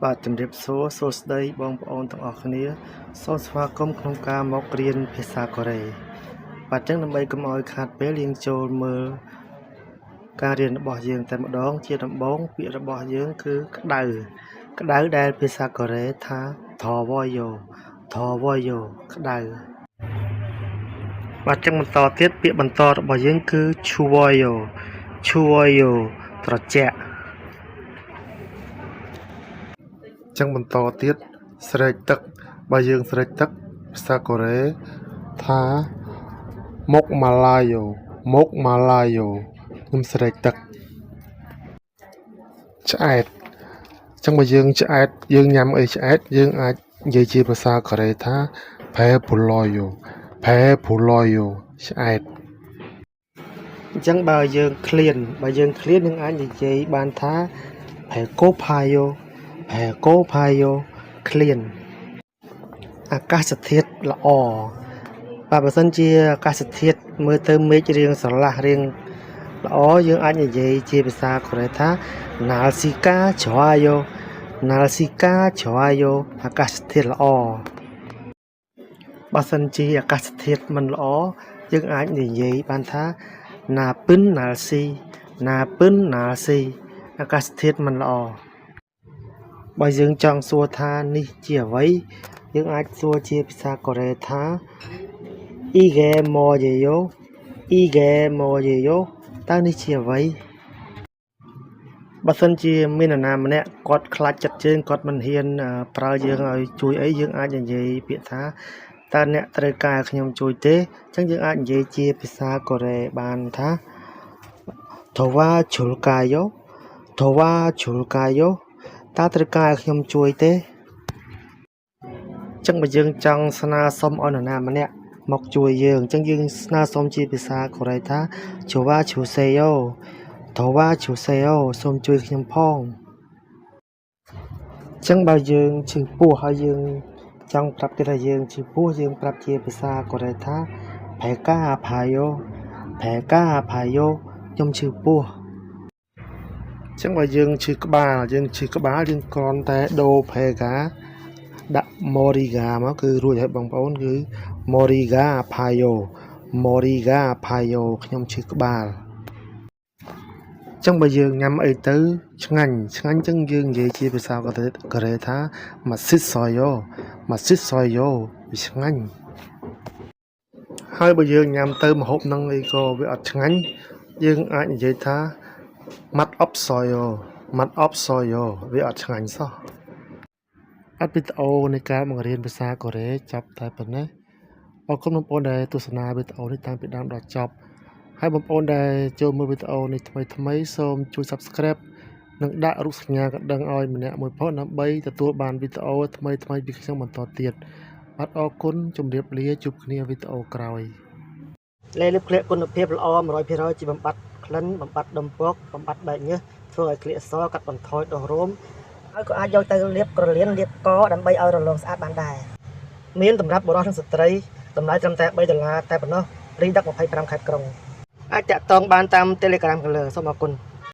បាទជំរាបសួរសួស្តីបងប្អូនទាំងអស់គ្នាសូមស្វាគមន៍ក្នុងការមករៀនភាសាកូរ៉េបាទអញ្ចឹងដើម្បីកុំឲ្យខាតពេលយើងចូលមើលការរៀនរបស់យើងតែម្ដងជាដំបូងពាក្យរបស់យើងគឺក្តៅក្តៅដែលភាសាកូរ៉េថា더워요 더워요 ក្តៅបាទអញ្ចឹងបន្តទៀតពាក្យបន្តរបស់យើងគឺ 추워요 추워요 ត្រជាក់ ចឹងបន្តទៀតស្រេកទឹកបើយើងស្រេកទឹកភាសាកូរ៉េថា 목말라요 목말라요 ខ្ញុំស្រេកទឹកឆ្អែតចឹងបើយើងឆ្អែតយើងញ៉ាំអីឆ្អែតយើងអាចនិយាយជាភាសាកូរ៉េថា 배불러요 배불러요 ឆ្អែត អញ្ចឹងបើយើងឃ្លានបើយើងឃ្លាននឹងអាចនិយាយបានថា 배고파요 배고파요 ឃ្លានអាកាសធាតុល្អបាទបើសិនជាអាកាសធាតុមើលទៅមេឃរាងស្រឡះរាងល្អយើងអាចនិយាយជាភាសាកូរ៉េថា 날씨가 좋아요 날씨가 좋아요 អាកាសធាតុល្អបើសិនជាអាកាសធាតុមិនល្អយើងអាចនិយាយបានថា 나쁜 날씨 나쁜 날씨 អាកាសធាតុមិនល្អបើយើងចង់សួរថានេះជាអ្វីយើងអាចសួរជាភាសាកូរ៉េថា 이게 뭐예요 이게 뭐예요 តើនេះជាអ្វីបើសិនជាមាននរណាម្នាក់គាត់ខ្លាចចិត្តជើងគាត់មិនហ៊ានប្រើយើងឲ្យជួយអីយើងអាចនិយាយពាក្យថាតើអ្នកត្រូវការខ្ញុំជួយទេអញ្ចឹងយើងអាចនិយាយជាភាសាកូរ៉េបានថា 도와줄까요 도와줄까요 តើត្រូវការឲ្យខ្ញុំជួយទេអញ្ចឹងបើយើងចង់ស្នើសុំឲ្យនរណាម្នាក់មកជួយយើងអញ្ចឹងយើងស្នើសុំជាភាសាកូរ៉េថា 도와주세요 도와주세요 សូមជួយខ្ញុំផងអញ្ចឹងបើយើងឈឺពោះហើយយើងចង់ប្រាប់គេថាយើងឈឺពោះយើងប្រាប់ជាភាសាកូរ៉េថា 배가 아파요 배가 아파요 ខ្ញុំឈឺពោះ ចឹងបើយើងឈឺក្បាលយើងឈឺក្បាលយើងគ្រាន់តែដូរ 배가 ដាក់ 머리가 មកគឺរួចហើយបងប្អូនគឺ 머리가 아파요 머리가 아파요 ខ្ញុំឈឺក្បាលចឹងបើយើងញ៉ាំអីទៅឆ្ងាញ់ឆ្ងាញ់ចឹងយើងនិយាយជាភាសាកូរ៉េថា 맛있어요 맛있어요 វាឆ្ងាញ់ហើយបើយើងញ៉ាំទៅម្ហូបហ្នឹងអីក៏វាអត់ឆ្ងាញ់យើងអាចនិយាយថា 맛없어요 맛없어요 វាអត់ឆ្ងាញ់សោះអត់វីដេអូនៃការបង្រៀនភាសាកូរ៉េចប់តែប៉ុណ្ណេះអរគុណបងប្អូនដែលទស្សនាវីដេអូនេះតាំងពីដើមដល់ចប់ហើយបងប្អូនដែលចូលមើលវីដេអូនេះថ្មីថ្មីសូមជួយ Subscribe និងដាក់រូបសញ្ញាកណ្ដឹងឲ្យម្នាក់មួយផងដើម្បីទទួលបានវីដេអូថ្មីថ្មីពីខ្ញុំបន្តទៀតបាទអរគុណជម្រាបលាជួបគ្នាវីដេអូក្រោយ ឡេលាបក្លៀកគុណភាពល្អ100%ជាបំបត្តិក្លិនបំបត្តិដុំពកបំបត្តិបែកញើសធ្វើឲ្យក្លៀកសកាត់បន្ថយដុះរោមហើយក៏អាចយកទៅលាបក្រលៀនលាបកដើម្បីឲ្យរលោងស្អាតបានដែរមានសម្រាប់បុរសនិងស្ត្រីតម្លៃត្រឹមតែ3ដុល្លារតែប៉ុណ្ណោះរីដឹក25ខេត្តក្រុងអាចតាក់ទងបានតាម Telegram ខាងលើសូមអរគុណ។